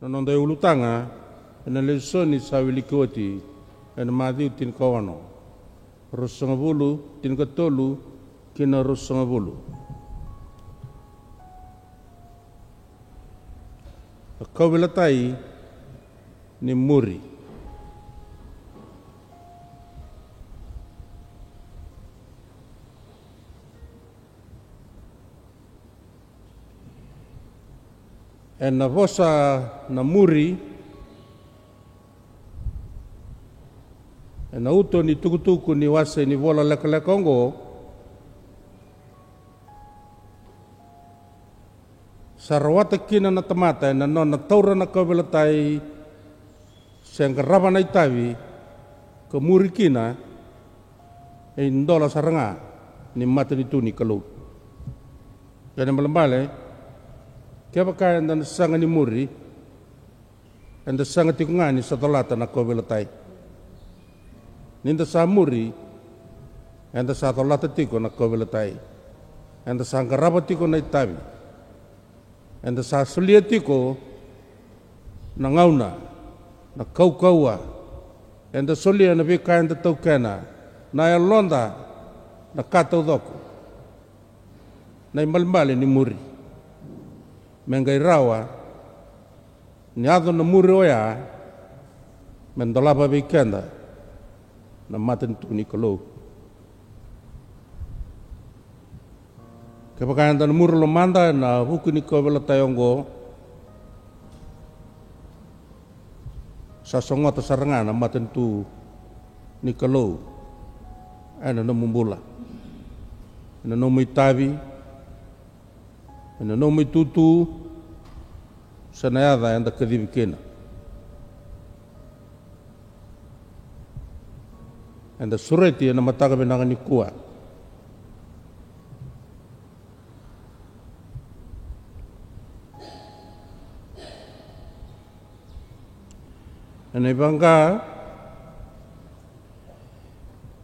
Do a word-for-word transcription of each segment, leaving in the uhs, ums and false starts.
Na noda iulutaga ena lesoni sa wiliki oti ena Maciu tinikaono, ruasagavulu, tinikatolu ki na ruasagavulu. A kauveilatai ni muri. Ena vosa na muri, ena uto ni tukutuku ni wase ni vola lekaleka oqo, sa rawata kina na tamata ena nona taura na kauveilatai se qarava na itavi ka muri kina, e idola sara ga ni matanitu ni Kalou. Kena ibalebale, kevaka eda na sega ni muri, eda sega tiko ga ni sa colata na kauveilatai. Ni da sa muri, eda sa colata tiko na kauveilatai. Eda sa qarava tiko na itavi. Eda sa solia tiko na gauna, na kaukauwa. Eda solia na veika eda taukena, na yaloda, na ka taucoko. Na ibalebale ni muri, me qai rawa ni yaco na muri oya me dolava vei keda na matanitu ni Kalou. Kevaka eda na muri lomada ena vuku ni kauveilatai oqo, sa sogota sara ga na matanitu ni Kalou ena nomu bula, ena nomu itavi, ena nomu itutu, se na yaca eda kacivi kina. Eda sureti ena mataka vinaka nikua. Ena ivaqa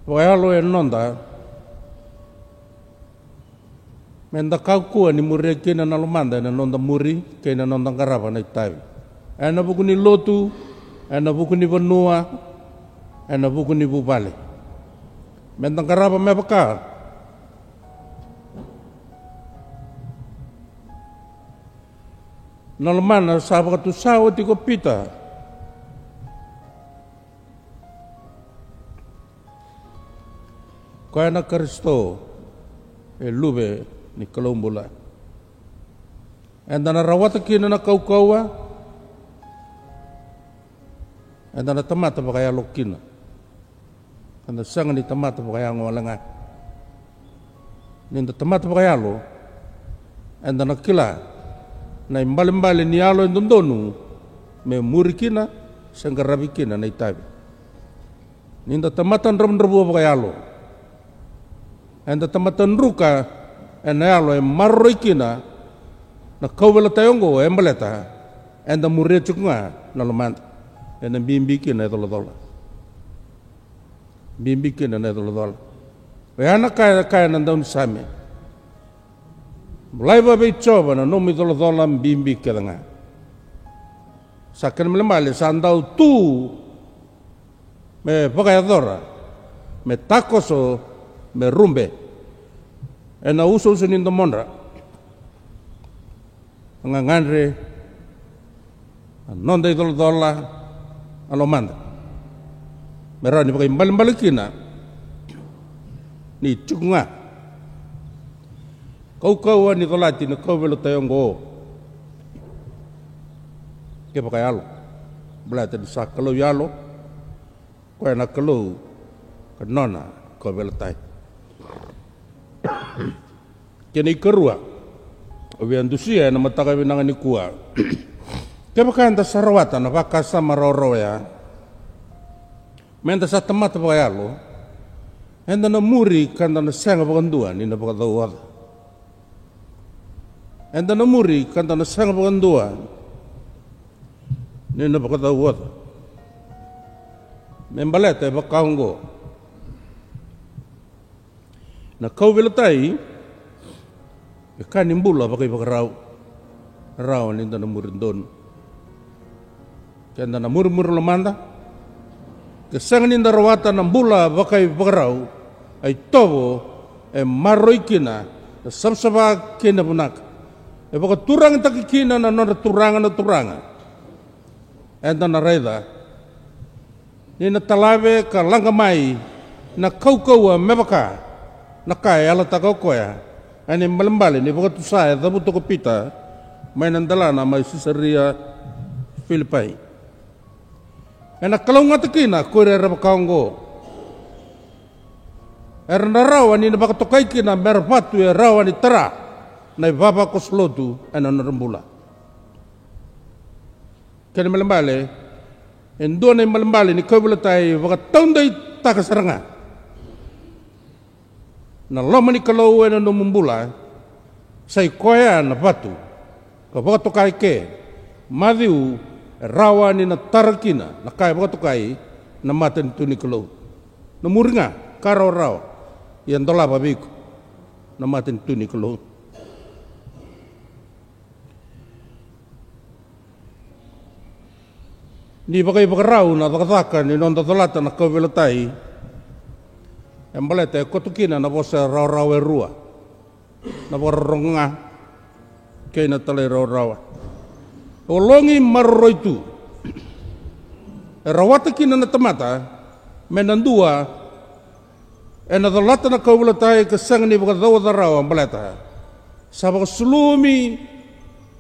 vakayalo e noda, me da kakua ni muria kina na lomada ena noda muri kei na noda qarava na itavi. Ena vuku ni lotu, ena vuku ni vanua, ena vuku ni vuvale. Me da qarava me vaka na lomana sa vakatusa oti ko Pita. Koya na Karisito, e Luve ni Kalou bula. Eda na rawata kina na kaukauwa, eda na tamata vakayalo kina. Eda sega ni tamata vakayago wale ga. Ni da tamata vakayalo, eda na kila na ibalebale ni yalo e dodonu me muri kina se qaravi kina na itavi. Ni da tamata dravudravua vakayalo, eda tamata druka ena yalo e maroroi kina na kauveilatai oqo e baleta eda muria tiko ga na lomada. Ena bibi kina e colacola. Bibi kina na icolacola. Oya na ka e kaya na daunisame: Bulai vavei Jiova na nomu icolacola bibi kece ga. Sa kena ibalebale sa dau tu me vakayacora, me takoso, me rube ena usuusu ni domodra, a gagadre, a noda icolacola, a lomada, me rawa ni vakaibalebale kina ni tiko ga kaukauwa ni colati na kauveilatai oqo. Kevaka yalo, baleta ni sa Kalou yalo, koya na Kalou ka nona kauveilatai. Kena ikarua, au via dusia ena mataka vinaka nikua. Kevaka eda sa rawata na vakasama rawarawa oya, me da sa tamata vakayalo, eda na muri ka da na sega vakadua ni na vakacau oca. Eda na muri ka da na sega vakadua ni na vakacau oca. Me baleta e vaka oqo: na kauveilatai e ka ni bula vakaivakarau, rawa ni da na muri donu. Keda na murimuri lomada, ke sega ni da rawata na bula vakaivakarau, a itovo e maroroi kina na savasava kei na vinaka, e vakaturagataki kina na nodra Turaga na turaga. Eda na raica ni na talave ka laga mai na kaukauwa me vaka na ka e yalataka o koya ena ibalebale ni vakatusa e cavuta ko Pita mai na delana mai Sisaria Filipai. Ena kalougata kina ko ira era vaka oqo. Era na rawa ni na vakatokai kina me ra vatu e rawa ni tara na ivavakoso lotu ena nodra bula. Kena ibalebale, e dua na ibalebale ni kauveilatai vakataudeitaka sara ga. Na loma ni Kalou ena nomu bula, sa i koya na vatu ka vakatokai ke, Maciu, e rawa ni na tara kina na ka e vakatokai na matanitu ni Kalou. Na muri ga ka rawarawa, ia dolava vei iko na matanitu ni Kalou. Ni vakaivakarau na cakacaka ni noda colata na kauveilatai, e baleta e koto kina na vosa rawarawa e rua, na vakarorogo ga kei na talairawarawa. E ologi maroroi tu, e rawata kina na tamata me na dua ena colata na kauveilatai ka sega ni vakacauoca rawa, baleta sa vakasulumi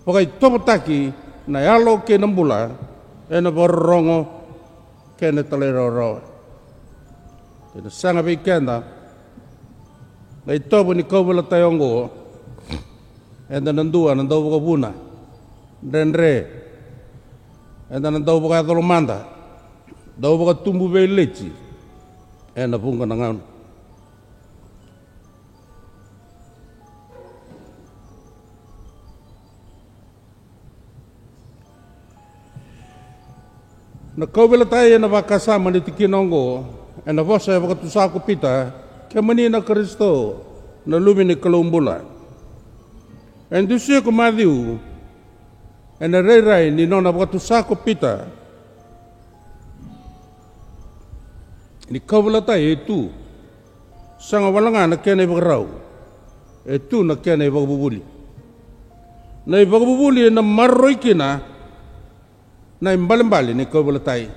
vakaitovotaki na yalo kei na bula ena vakarorogo kei na talairawarawa. Ena sega vei keda na itovo ni kauveilatai oqo, eda na dua na dau vakavuna dredre, eda na dau vakayacalomada, dau vakatubu veileti ena vuqa na gauna. Na kauveilatai ena vakasama ni tikina oqo, ena vosa e vakatusa ko Pita, kemuni na Karisito, na Luve ni Kalou bula. E dusia ko Maciu ena rairai ni nona vakatusa ko Pita ni kauveilatai e tu. Sega wale ga na kena ivakarau, e tu na kena ivakavuvuli. Na ivakavuvuli ena maroroi kina na ibalebale ni kauveilatai.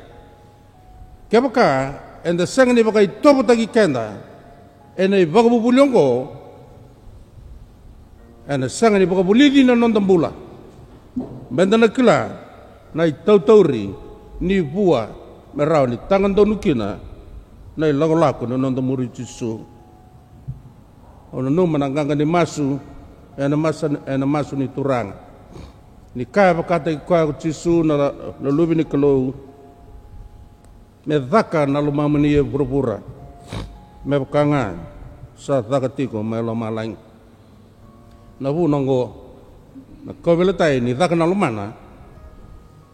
Kevaka eda sega ni vakaitovotaki keda ena ivakavuvuli oqo, ena sega ni vakavulici na noda bula meda na kila na itautauri ni vua me rawa ni taga donu kina na ilakolako ni noda muri Jisu. Au nanuma na qaqa ni masu ena masu, ena masu ni Turaga, ni kaya vakataki koya ko Jisu na, na Luve ni Kalou, me caka na lomamuni e vuravura me vaka ga sa caka tiko mai lomalagi. Na vuna oqo, na kauveilatai ni caka na lomana,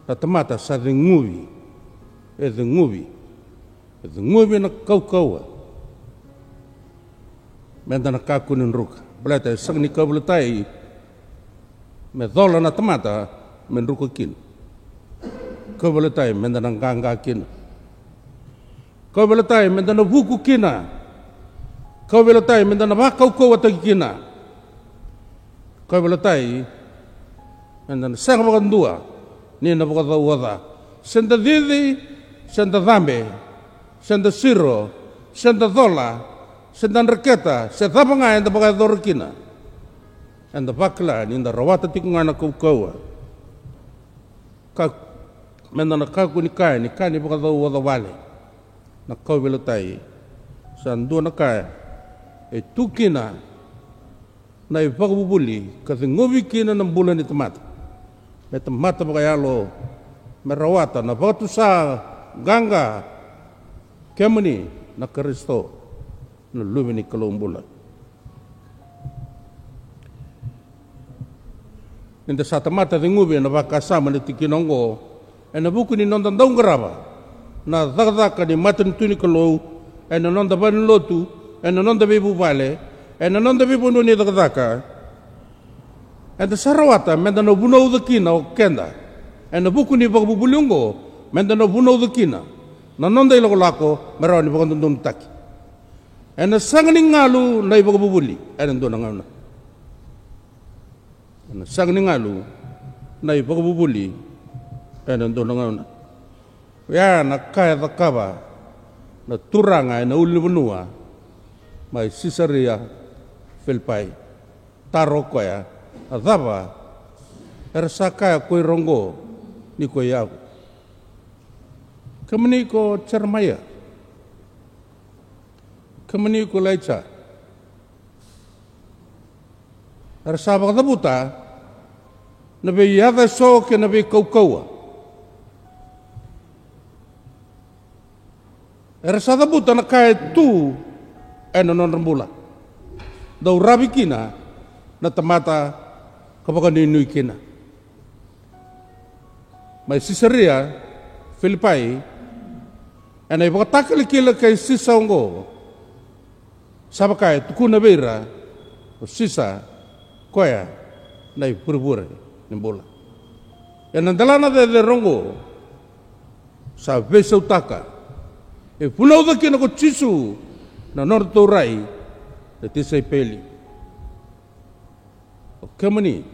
na tamata sa ceguvi, e ceguvi, e ceguvi na kaukauwa. Meda na kakua ni druka, baleta e sega ni kauveilatai me cola na tamata me druka kina. Kauveilatai meda na qaqa kina. Kauveilatai meda na vuku kina. Kauveilatai meda na vakaukauwataki kina. Kauveilatai meda na sega vakadua ni na vakacauoca. Se da cici, se da cabe, se da siro, se da cola, se da dreketa, se cava ga eda vakayacora kina, eda vakila ni da rawata tiko ga na kaukauwa. Ka, meda na kakua ni kaya ni ka ni vakacauoca wale. Na kauveilatai sa dua na ka e tu kina na ivakavuvuli ka ceguvi kina na bula ni tamata, me tamata vakayalo, me rawata na vakatusa qaqa, kemuni na Karisito, na Luve ni Kalou bula. Ni da sa tamata ceguvi ena vakasama ni tikina oqo, ena vuku ni noda dau qarava na cakacaka ni matanitu ni Kalou, ena noda valenilotu, ena noda veivuvale, ena noda veivanua ni cakacaka, eda sa rawata meda na vunauca kina o keda ena vuku ni vakavuvuli oqo, Meda na vunauca kina na noda ilakolako me rawa ni vakadodonutaki. Ena sega ni galu na ivakavuvuli ena dua na gauna. Ena sega ni galu na ivakavuvuli ena dua na gauna. Oya na ka e cakava na turaga ena ulunivanua mai Sisaria Filipai. Taro koya, a cava era sa kaya ko ira oqo ni ko i yavu? Kemuni ko Jeremaia? Kemuni ko Ilaija? Era sa vakacavuta na veiyaca eso kei na veikaukauwa. Era sa cavuta na ka e tu ena nodra bula, dau ravi kina na tamata ka vakanuinui kina. Mai Sisaria Filipai, ena ivakatakilakila kei Sisa oqo, sa vaka e tukuna vei ira o Sisa, koya na ivurevure ni bula. Ena delana cecere oqo, sa veisautaka, e vunauca kina ko Jisu na nodratou rai na tisaipeli. O kemuni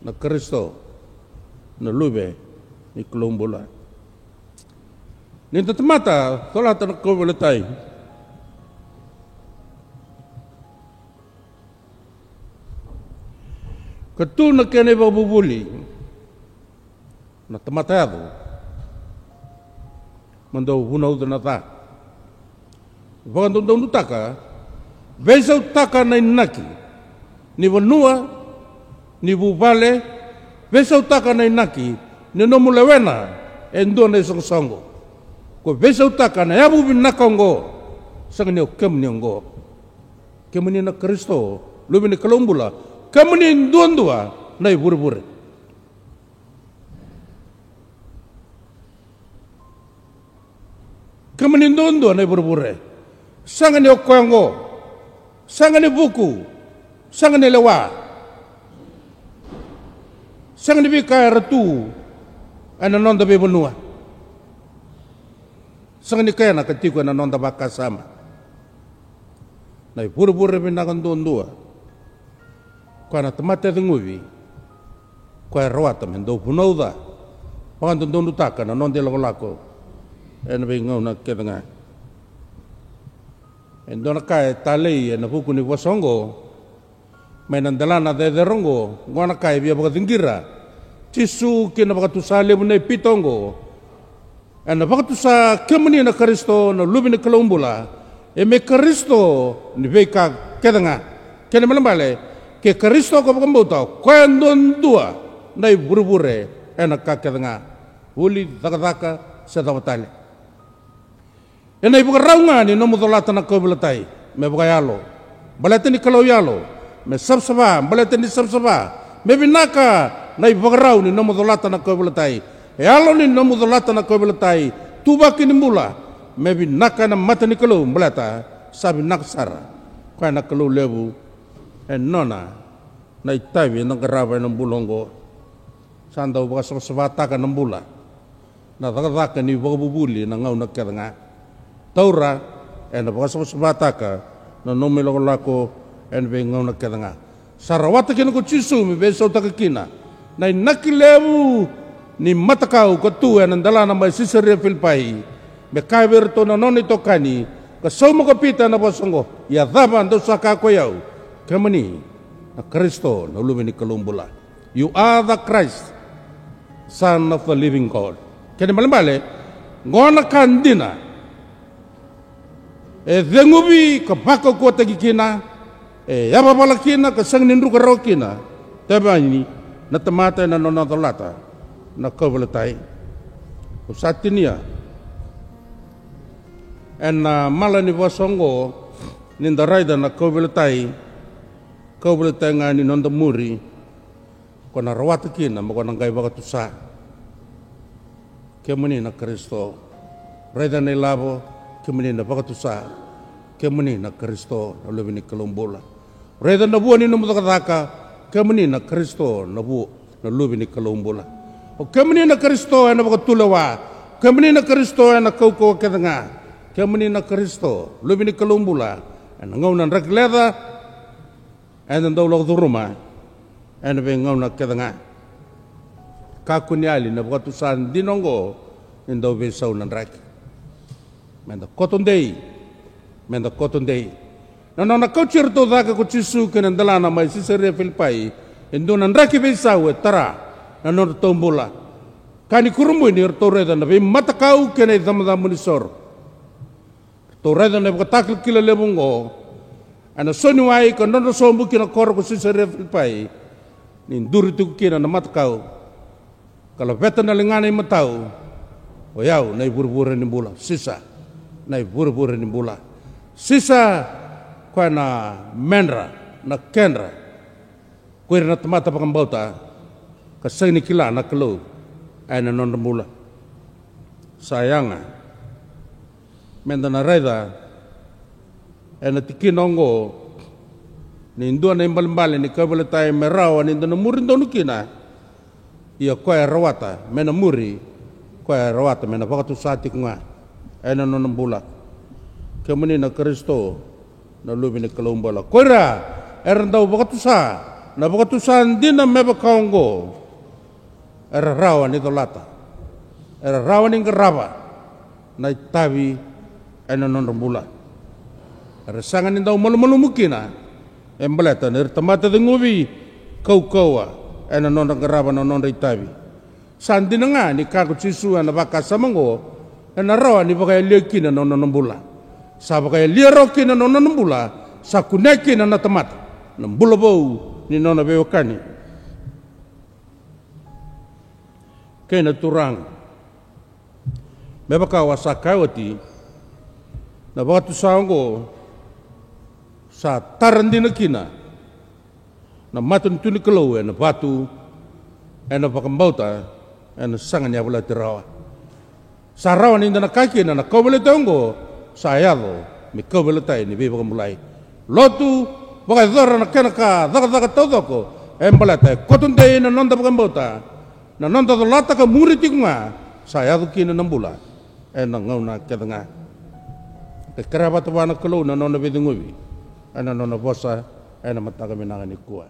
na Karisito, na Luve ni Kalou bula. Ni da tamata colata na kauveilatai, ka tu na kena ivakavuvuli na tamata yaco, ma dau vunauca na ca, vakadodonutaka, veisautaka na inaki ni vanua, ni vuvale, veisautaka na inaki ni nomu lewena e dua na isoqosoqo. Ko veisautaka na yavu vinaka oqo, sega ni o kemuni oqo. Kemuni na Karisito, Luve ni Kalou bula, kemuni duadua na ivurevure. Kemuni duadua na ivurevure. Sega ni o koya oqo. Sega ni vuku. Sega ni lewa. Sega ni veika era tu ena noda veivanua. Sega ni kena ka tiko ena noda vakasama. Na ivurevure vinaka duadua, koya na tamata e ceguvi, koya e rawata me dau vunauca, vakadodonutaka na noda ilakolako ena veigauna kece ga. E dua na ka e talei ena vuku ni vosa oqo, mai na delana cecere oqo, oqo na ka e via vakaciqira Jisu ki na vakatusa levu nei Pita oqo. Ena vakatusa kemuni na Karisito, na Luve ni Kalou bula, e me Karisito ni veika kece ga. Kena ibalebale, ke Karisito ko vakabauta, o koya duadua na ivurevure ena ka kece ga. Vuli, cakacaka, se cava tale. Ena ivakarau ga ni nomu colata na kauveilatai me vakayalo, baleta ni Kalou yalo, me savasava, baleta ni savasava, me vinaka na ivakarau ni nomu colata na kauveilatai. E yalo ni nomu colata na kauveilatai, tuvaki ni bula, me vinaka ena mata ni Kalou, baleta sa vinaka sara. Koya na Kalou levu, e nona na itavi eda qarava ena bula oqo. Sa dau vakasavasavataka na bula na cakacaka ni vakavuvuli na gauna kece ga. Taura, ena vakasavasavataka na nomu ilakolako ena veigauna kece ga. Sa rawata kina ko Jisu me veisautaka kina na inaki levu ni matakau ka tu ena delana mai Sisaria Filipai, me kaya vei iratou na nona itokani, ka sauma ko Pita ena vosa oqo, ia cava dou sa kaya ko i au? Kemuni na Karisito, na Luve ni Kalou bula. You are the Christ, Son of the living God. Kena ibalebale, oqo na ka dina e ceguvi ka vakaukauwataki kina, e yavavala kina ka sega ni druka rawa kina, tavi yani na tamata ena nona colata na kauveilatai. Au sa tinia ena mala ni vosa oqo, ni da raica na kauveilatai, kauveilatai ga ni noda muri, ko na rawata kina me ko na qai vakatusa. Kemuni na Karisito. Raica na ilavo, kemuni na vakatusa. Kemuni na Karisito, na Luve ni Kalou bula. Raica na vua ni nomu cakacaka, kemuni na Karisito, na vua, na Luve ni Kalou bula. O kemuni na Karisito ena vakatulewa, Kemuni na Karisito ena kaukauwa kece ga. Kemuni na Karisito, luve ni Kalou bula, ena gauna draki leca, eda dau lako curuma ena veigauna kece ga. Kakua ni yali na vakatusa dina oqo ni dau veisau na draki. Meda koto dei, meda koto dei. Na nona kauti iratou cake ko Jisu kei na delana mai Sisaria Filipai, e dua na draki veisau e tara na nodratou bula. Ka ni kurabui ni ratou raica na veimatakau kei na icabocabo ni soro. Ratou raica na ivakatakilakila levu oqo ena soniwai ka drodro sobu ki na koro ko Sisaria Filipai, ni duri tiko kina na matakau, ka laveta na ligana imatau, "O yau na ivurevure ni bula, Sisa, na ivurevure ni bula. Sisa, koya na medra, na kedra, ko ira na tamata vakabauta, ka sega ni kila na Kalou ena nodra bula." Sa yaga meda na raica ena tikina oqo ni dua na ibalebale ni kauveilatai me rawa ni da na muri donu kina. Ia koya e rawata me na muri, koya e rawata me na vakatusa tiko ga ena nona bula. Kemuni na Karisito, na luve ni Kalou bula, ko ira era dau vakatusa na vakatusa dina me vaka oqo, era rawa ni colata, era rawa ni qarava na itavi ena nodra bula. Era sega ni dau malumalumu kina, e baleta ni ra tamata ceguvi kaukauwa ena nodra qarava na nodra itavi. Sa dina ga ni kaya ko Jisu ena vakasama oqo, ena rawa ni vakayalia kina na nona bula. Sa vakayalia rawa kina na nona bula, sa kunea kina na tamata na bula vou ni nona veiwekani kei na Turaga. Me vaka au a sa kaya oti, na vakatusa oqo sa tara dina kina na matanitu ni Kalou ena vatu, ena vakabauta, ena sega ni yavalati rawa. Sa rawa ni da na kaya kina na kauveilatai oqo sa yaco me kauveilatai ni veivakabulai. Lotu, vakayacora na kena ka cakacaka taucoko, e baleta e koto dei na noda vakabauta, na noda colata ka muri tiko ga, sa yaco kina na bula ena gauna kece ga. E kerea vata vua na Kalou na nona veiceguvi ena nona vosa ena mataka vinaka nikua.